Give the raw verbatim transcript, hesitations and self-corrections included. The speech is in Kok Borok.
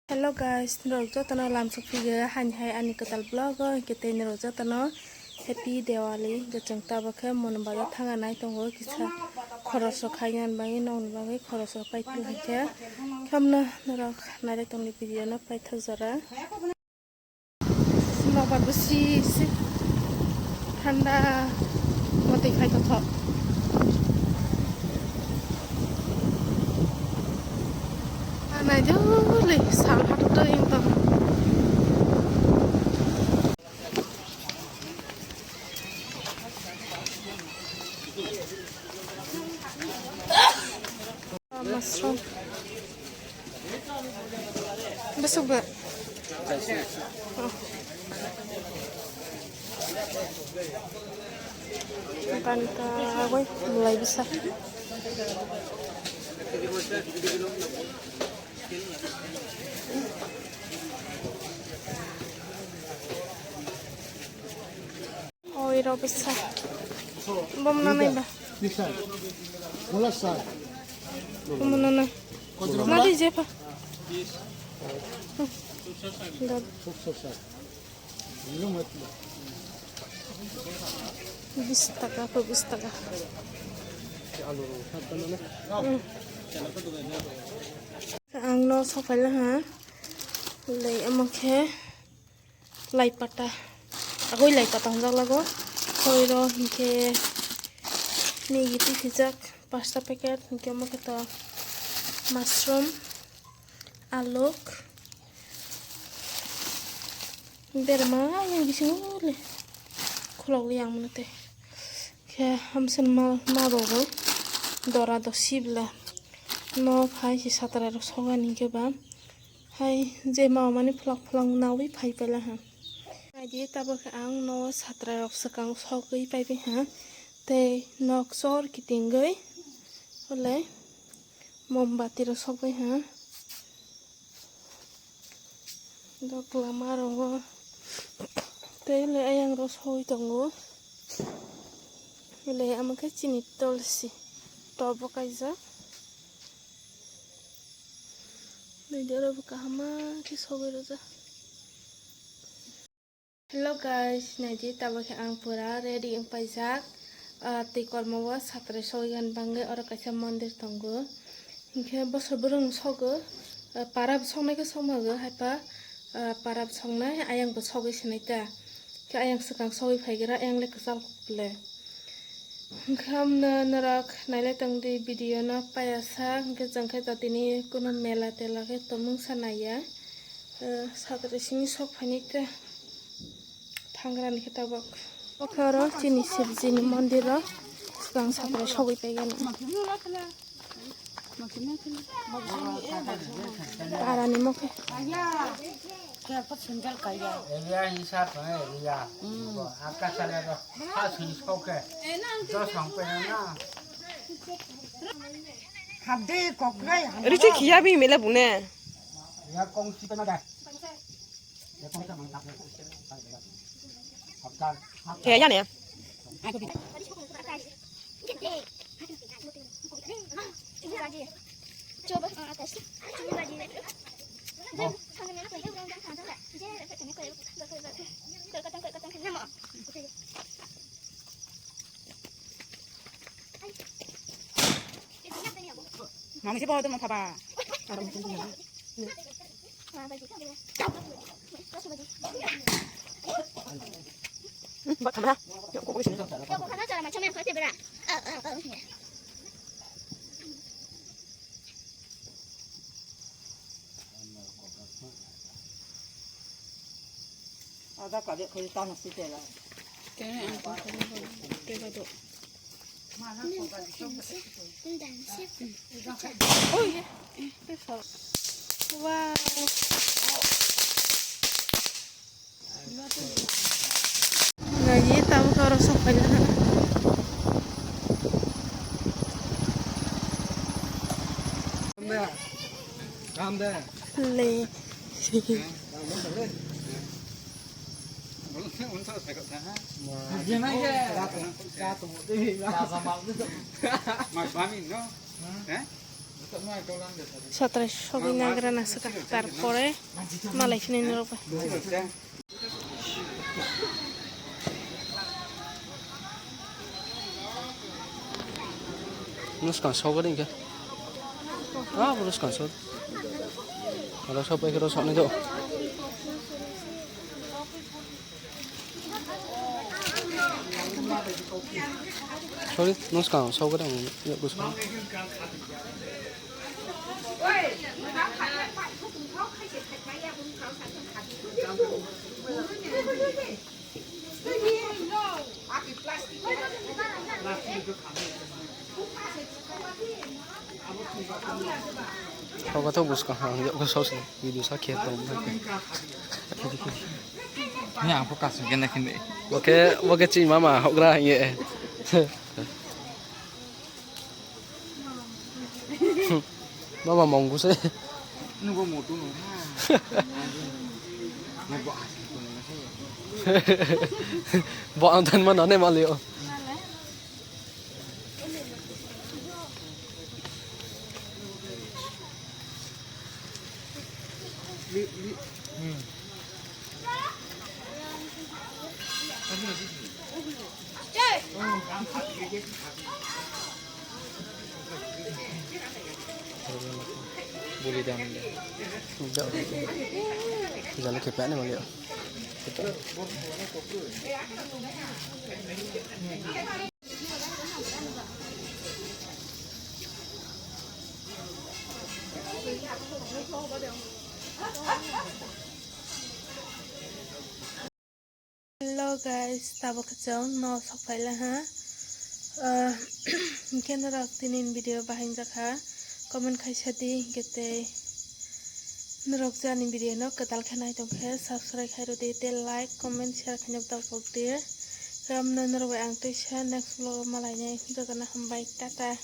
Hello guys, norok jotono lamsok phigo hani hai ani kwtal vlog o, hwnkhe tei norok jotono happy Diwali. Hwnkhe chwng tabuk khe Mono Bazar thangna nai tongo, kisa khoroksa khaina bagwi, nokni bagwi khoroksa paithak hwnkhe. Khamno norok nailai tongni video no paithak jora. Nokbar bwswi se thanda, watwi khai tongthok. Naidi le sal phatok tong tong. Mushroom. Besok ba? Oh. Tanta agoi mulai bisa. Oi, rw bisa. Bom nanai ba? Bom nanai. Mari je pa. Bis taka, ko bis taka. Hmm. Ang no sopai laha. Lai omo khe. Lai pata. Agoi lai pata hwnjak lago. Khoiro hinkhe Maggi twi khijak pasta packet, hinkhe omo khe to mushroom, aluk. Berma yang bisingo le khulok yang mano tei. Khe hamsen ma, ma rogo dora do sibla. No phai si satrai rok sogani hinkhe ba. Hai je mama mani phlak phlak nawi phai pela ha. Naidi tabuk ang no satrai rok swkang sogwi paibai ha. Tei nok chor kitingwi hole mombati rok sogwi ha. Dok lama rogo tei le ayang rok sogwi tongo. Le amo khe chini tolsi tobo kaijak. Naidi oro bo kaham ma khe sogwi rwjak. Hello guys, naidi tabuk khe ang pura ready wng paijak. Ah, twi kormo o satrai sogwi gani bagwi oro kaisa mondir tongo. Hinkhe bosor bwrwng sogo, ah, para bo soknai khe sokmago, haipa, ah, para bo soknai, ayang bo sogwi sinai ta. Khe ayang swkang sogwi phaigra, ayang le kwchal kuk le. Hwnkhe amno norok nailai tongdi video no payasa, hwnkhe chwng khe jotini kuno mela tela khe tongmung sa naiya. Eh, satrai simi sok phaini ta thangrani khe tabuk. O khe oro chini Shivji ni mondir o swkang satrai sogwi paigani. Parani mokhe. Area hisab area. Atta sale ro. Ha sini soke. Dos ang pe na. Habde kokrai. Richi khiya bi mele bune. Ya kong si pe na da. Ya kong sa mang tak. Habdan. Khiya ya ne. Mami siapa tu mau apa? Ada kaje koi tang si tela. Kaya ang pangkal ko. Kaya do. Wow. Nagi tam koro sopai na. Le. Satrai sogwi nagra na swkang, tarpore malai sini norok bai. Nuskang sogwi ringkhe. Ah, nuskang sogwi. Aro sopai khe rw saknai do. Sorry, nuskang sogwi ang yakgu song. Sokoto buskang ang yakgu song. Video sa khe tong. Ni ang focus kena kini. Oke, oke, chi mama, hogra ye. Mama monggu se. Nugo motu no. Nugo asi ko na se. Bo ang tan mana ne malio. Jale khe pene malio. Hello guys, tabuk chwng no sok phaila ha. Ah, hwnkhe norok tini video bahai wngjakha, comment khaisa di, hwnkhe tei norok jani video no kwtal khe nai tongkhe subscribe khai rwdi, tei like, comment, share khaina tabuk di. Khe amno norok bai ang teisa next vlog o malainai, jotono hambai, tata.